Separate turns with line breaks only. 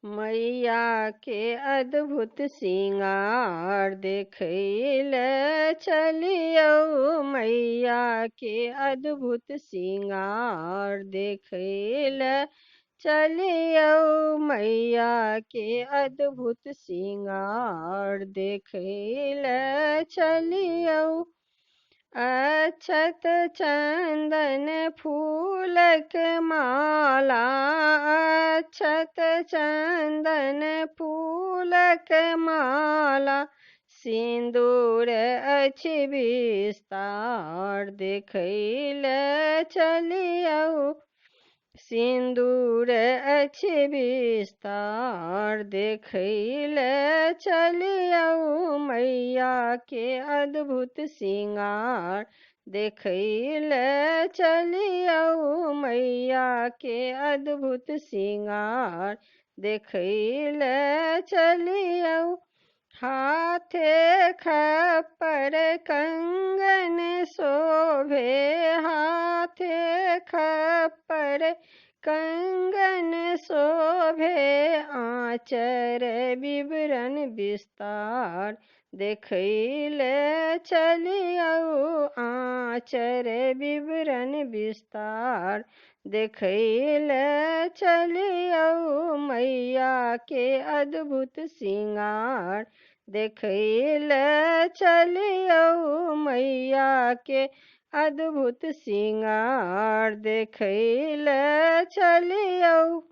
मैया के अद्भुत सिंगार देखै लए चलियौ, मैया के अद्भुत सिंगार देखै लए चलियौ, मैया के अद्भुत सिंगार देखै लए चलियौ। अक्षत चंदन फूलक माला, अक्षत चंदन फूलक माला, सिन्दूर अछि विस्तार देखै लए चलियौ, सिन्दूर अछि विस्तार देखै लए चलियौ, मैया के अद्भुत सिंगार देखै लए चलियौ, मैया के अद्भुत सिंगार देखै लए चलियौ। हाथे खप्पर कंगन शोभे, हाथे खप्पर कंगन शोभे, आँचर विवरण विस्तार देखै लए चलियौ, आँचर विवरण विस्तार देखै लए चलियौ, मैया के अद्भुत सिंगार देखै लए चलियौ, मैया के अद्भुत सिंगार देखै लए चलियौ।